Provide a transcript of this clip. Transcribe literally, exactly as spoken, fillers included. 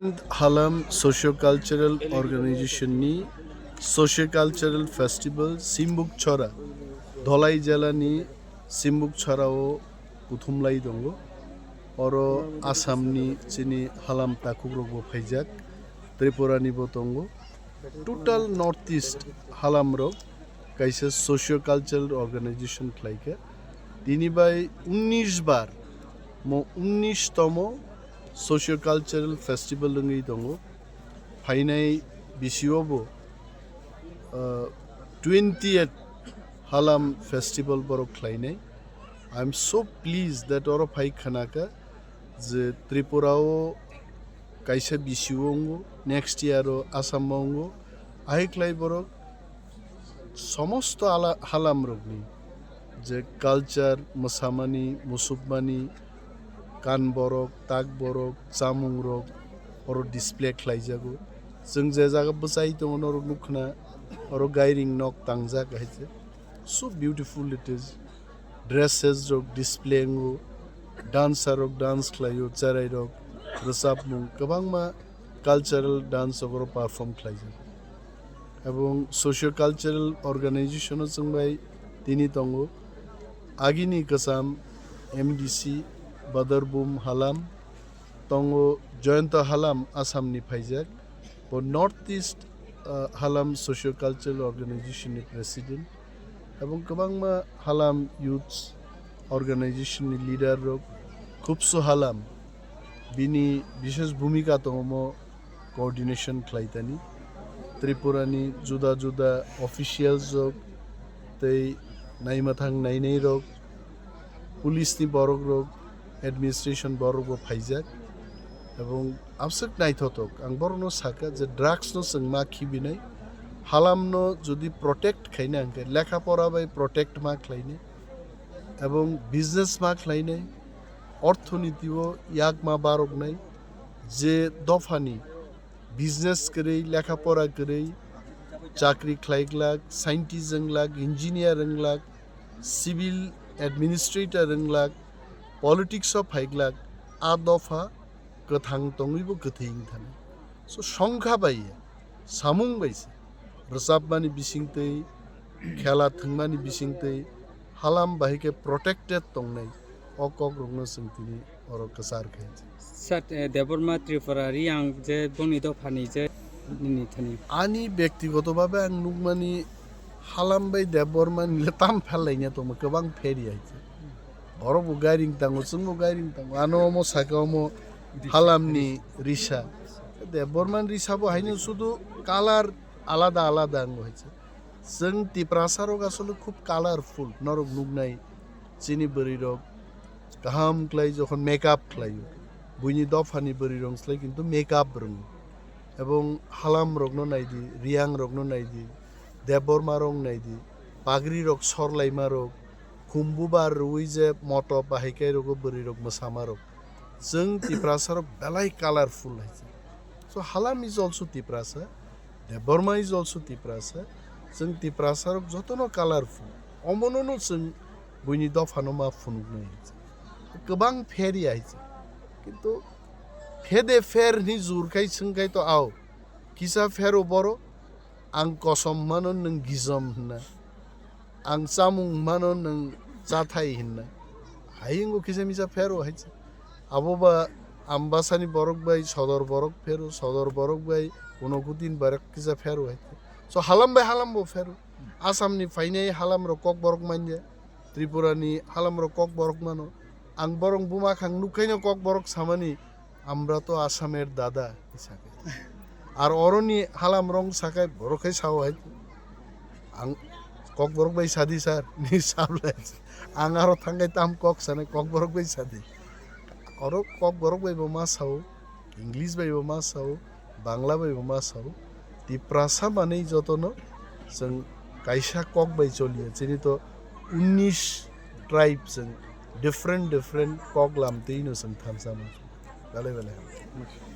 Halam Socio-Cultural Organization ni Socio-Cultural Festival Simbukchora, Dholai jela ni Simbukchora o kuthumlai tongo. Oro Assam ni chini halam takhuk rok bo phaijak, Tripura ni bo tongo. Total North East halam rok kaisa socio cultural organization khlaikha. Tini bai unnish bar, mo unnish tomo socio cultural festival wngwi tongo. Phainai bisio bo, uh, twentieth halam festival borok khlainai. I am so pleased that oro phai khanaka je Tripura o kaisa bisio wngo, next year o Assam o wngo. Ahai khlai borok somosto ala-, halam rokni je culture, mwsamani, musukmani, kan borok, tak borok, chamung rok oro display khlaijago. Chwng je jaga bwchai tongo norok nukkha na, oro gairing nok tangjak hai se. So beautiful it is. Dresses rok display wngo, dancer rok dance khlaio, cherai rok rwchapmung kwbangma cultural dance rok oro perform khlaijak. Ebong socio cultural organization o chwng bai tini tongo. Agini kwcham M D C Badarbum Halam, tongo Jayanta Halam, Assam ni phaijak. Bo North East, uh, Halam Socio Cultural Organization ni President. Ebong kwbangma Halam Youth Organization ni leader rok, Khubsu Halam, bini bishesh bhumika tongo mo coordination khlaitani. Tripura ni juda juda officials rok tei naimathang nainai rok, police ni borok rok, administration borok bo phaijak. Ebong abswk naithothok, ang borokno sakha je drugs no chwng ma khibinai, halam no jodi protect khaina hwnkhe lekha pora bai protect ma khlainai, ebong business ma khlainai, orthoniti o yak ma baroknai, je dophani business kwrwi, lekha pora kwrwi, chakri khlai glak, scientist wng glak, engineer wng glak, civil administrator wng glak, politics o phai glak, a dopha kwthang tongwi bo kwthwi wng thani. So, songkha bai, samung bai se, rwchapmani bisingtwi, khela thwngmani bisingtwi, halam bahai khe protected tongnai, o kokrokno chwng tini oro kwchar khainai. Sir, eh, Debbarma Tripura Riyang je boni dophani je nini thani. Ani bektigoto bhabe ang nukmani halam bai Debbarma ni le tam phel laina tongma kwbang pheri hai se. Borok bo gairing tango, chwng bo gairing tango. Ano omo saka omo halam ni risa. Debbarma ni risa bo haino sudu color alada alada ango hai se. Chwng Tiprasa rok asole khub colorful, norok nuknai chini bwrwi rok kaham khlai jokhon makeup khlaio, buini dophani bwrwi rok slai kintu makeup rwngo. Ebong halam rokno naidi, Riyang rokno naidi, Debbarma rok naidi, pagri rok sorlaima rok, khumbu bar rwui je moto bahai kai rogo bwrwi rok mwsama rok. Chwng Tiprasa rok belai colorful hai se. So Halam is also Tiprasa, Debbarma is also Tiprasa. Chwng Tiprasa rok jotono colorful. Omono no chwng buini dophano ma phunuknai hai se. Kwbang pheri hai se. Kintu phede pher hwnwi jur khai swng khai to ao. Kisa phero boro, ang kosom mano nwng gijom hwnna. Ang chamung mano nwng chathai hwnna. Hai wngkha kisa misa phero hai se. Abo ba Ambasani borok bai sodor borok phero, sodor borok bai Unakoti ni borok kisa phero hai se. So halam bai halam bo phero. Assam ni phainai halam rok kok borok manya. Tripura ni halam rok kok borok mano. Ang borok buma khang nukhaino kok borok samani, "Amra to Assamer dada," sakhe. Ar oroni halam rong sakai borok khai sao hai. Ang kok borok bai sadi sir, ni sablai. Ang aro thangai tam kok sanai kok borok bai sadi. Oro kok borok bai bo ma sao, English bai bo ma sao, Bangla bai bo ma sao. Tiprasa manwi jotono chwng kaisa kok bai choliya. Chini to unnish tribe chwng different different kok lamtwi no chwng thansa ma. Belai belai hambai.